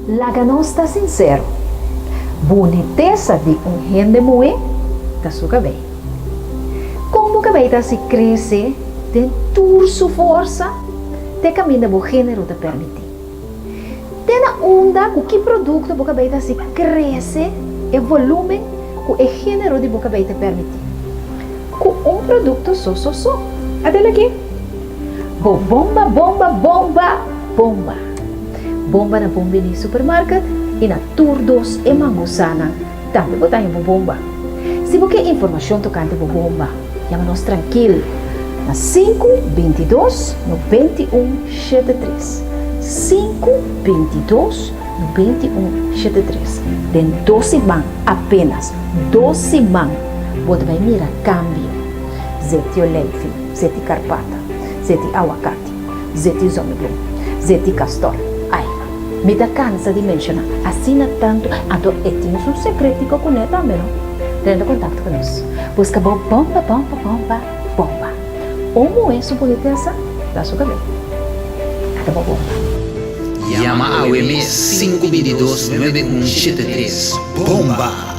Laga nos ta sinsero, bunitesa di un hende muhé ta su kabei. Kon bo kabei ta hasi krese den tur su forsa te kaminda bo género ta permití? Te na unda ku ki produkto bo kabei ta hasi krese e volúmen ku e género di bo kabei ta permití? Ku un produkto so so so. Atel aki. Bo bomba bomba bomba bomba. Bomba na Bon Bini Supermarket i na tur dos e mangusanan tambe bo ta haña bo bomba. Si bo ke informashon tokante bo bomba, yama nos trankil na sinku 22 91 73, sinku 22 91 73. Den dos siman, apenas dos siman, bo ta bai mira kambio. Zeti oleifi, zeti karpata, zeti awakati, zeti zonnebloem, zeti kastor. Ai, mi ta kansa di menshoná asina tantu, anto e tin su sekretico kuné tambe no. Drenta kontakto ku nos. Buska bo bomba, bomba, bomba, bomba. Un muhé su bunitesa ta su kabei. Ata bo bomba. Yama awe mes 5 22 91 73. Bomba!